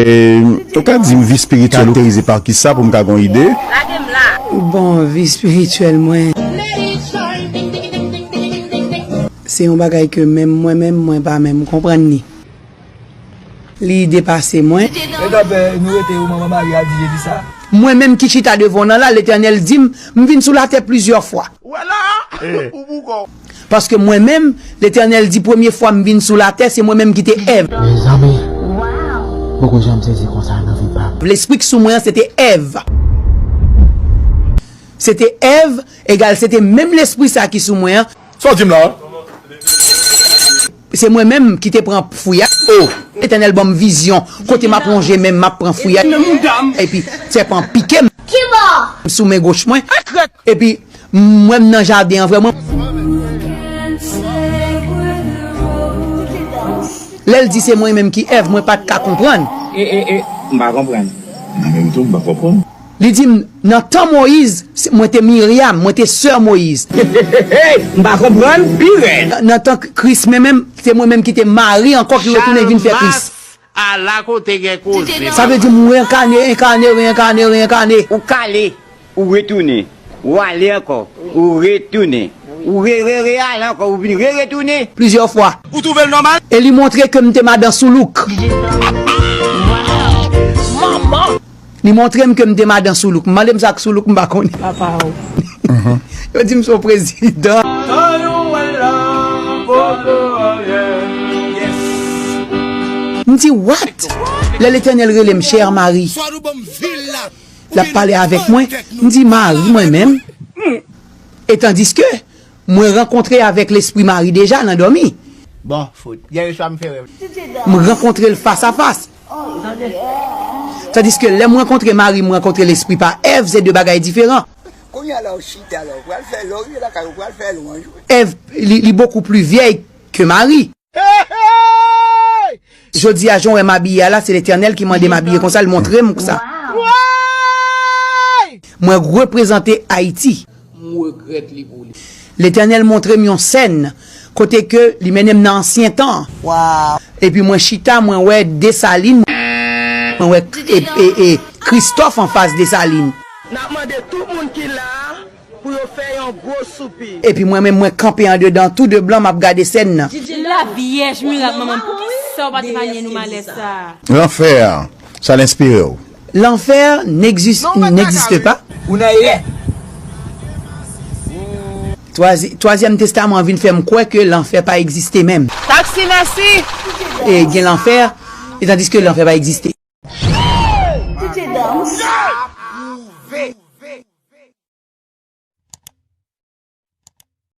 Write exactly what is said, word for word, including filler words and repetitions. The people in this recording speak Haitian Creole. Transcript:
E, ou ka di m vi espirityèl ou karakterize pa kisa pou m ka gen yon ide? Bon, vi espirityèl mwen, se yon bagay ke menm mwen menm, mwen pa menm konprann li. Li depase mwen. Medam, eh, nou rete yo, manman Mari a di, di sa. Mwen menm ki chita devan w nan la, Letènèl di m, m vin sou latè plizyè fwa. Ou wè la? Ou boukò. Paske mwen menm, Letènèl di, premye fwa m vin sou latè, se mwen menm ki te Èv. Mezanmi, poko janm sezi konsa nan vi pa m. Lespri k sou mwen an, se te Èv. Se te Èv, egal, se te menm lespri sa ki sou mwen an. Sa w di m la? Se mwen menm ki te pran fwi a. Oh! Letènèl ban m vizyon. Kote m ap lonje men m, m ap pran fwi a. Epi, sèpan pike m. M sou men goch mwen. Epi, m wè m nan jaden an vrèman. Lè l di se mwen menm ki Èv, mwen pa t ka konprann. E, e, e, m pa konprann. Mwen menm tou, m pa konprann. Li di m, nan tan Moyiz, se, mwen te Miryam, mwen te sè Moyiz. M pa konprann, pi rèd. Nan, nan tan Kris, men menm, se mwen menm ki te Mari ankò ki retounen vin fè Kris. Ala kote gen koze. Sa vle di m renkane, enkane, renkane, renkane. Ou kale, ou retounen. Ou ale ankò, ou retounen. Ou re, re, re ale ankò, ou vin re, retounen. Plizyè fwa. Ou twouve l nòmal? E li montre ke m te madan Soulouk. Li montre m ke m te madan Soulouk. M mande m sa k Soulouk, m pa konnen. Papa w. Yo di m se yon prezidan. M di, what? Lè Letènèl rele m, chè Mari. L ap pale avèk mwen. M di, Mari, mwen menm. E tandiske mwen rankontre avèk lespri Mari deja nan dòmi. Bon, fout. Yè swa m fè rèv. M rankontre l fas a fas. Tandiske lè m rankontre Mari, m rankontre lespri pa Èv, se de bagay diferan. Kounye a la w chita la, w pral fè, lè w rive lakay ou, w pral fè lwanj, wi. Èv, li, li beaucoup plus vieille que Mari. Jodi a, jan w wè m abiye a la, se Letènèl ki mande m abiye konsa, l montre m sa. Mwen reprezante Ayiti. M regrèt li pou li. Letènèl montre m yon sèn kote ke li mennen m nan ansyen tan. Epi mwen chita, mwen wè Desalin, mwen wè e, e, e, Kristòf anfas Desalin. N ap mande tout moun ki la a pou yo fè yon gwo soupi. Epi mwen menm, mwen kanpe andedan tou de blan, m ap gade sèn nan. Lavyèj mirak, manman, poukisa w pa te manye nou malè sa a? Lanfè a, sa l enspire w? Lanfè n'exis-, n'existe pas. Ou nan erè. Twazi-, Twazyèm Testaman an vin fè m kwè ke lanfè pa egziste menm. Taxi, mèsi. E gen lanfè, e tandiske lanfè pa egziste.